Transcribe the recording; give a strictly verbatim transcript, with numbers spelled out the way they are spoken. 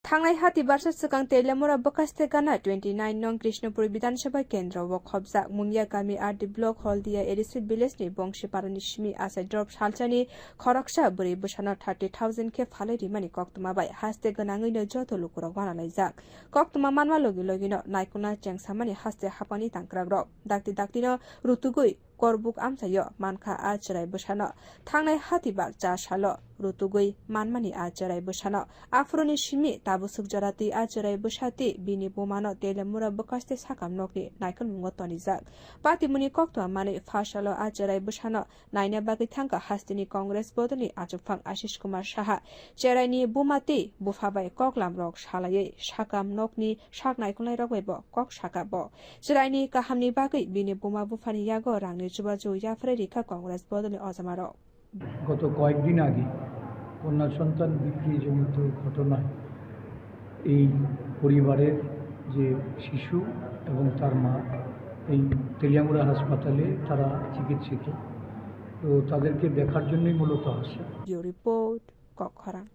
Thangnai hati barsa swkang Teliamura bwkhaste gana twenty nine nong Krishnapur Bidhan Sabha kendro o khopjak Mungia kami R D block Holdia A D C village ni Bongsi parani simi achai drop salchani khoroksa bwrwi bwsano thirty thousand khe phalwi rimani koktwma bai haste gwnangwi no joto lukurok wanalaijak. Koktwma manma logi logi no naikolna chengsamani haste hapani tangkrak rok dakti dakti no rutugwi korbuk amchaio mankha a chwrai bwsano. Thangnai hatibar cha salo rutugwi manmani a chwrai bwsano. Aphuruni simi tabuk swk jora twi a chwrai bwsa twi bini bumano Teliamura bwkhaste sakam nokni naikolmungo tonijak. Patimuni koktwma manwi pha salo a chwrai bwsano naina bagwi thangkha hasteni Congress bodolni achukphang Ashish Kumar Saha. Chwraini buma twi bupha bai koklam rok salaiwi sakam nokni sak naikolnai rok bai bo kok saka bo. Chwraini kahamni bagwi bini buma buphani yago rangni chubachu yapharwi rikha Congress bodolni ojamarok. গত কয়েকদিন আগে কন্যা সন্তান বিক্রিজনিত ঘটনায় এই পরিবারের যে শিশু এবং তার মা এই তেলিয়ামুড়া হাসপাতালে তারা চিকিৎসিত। তো তাদেরকে দেখার জন্যই মূলত আসা। Bureau report, Kokkhorang.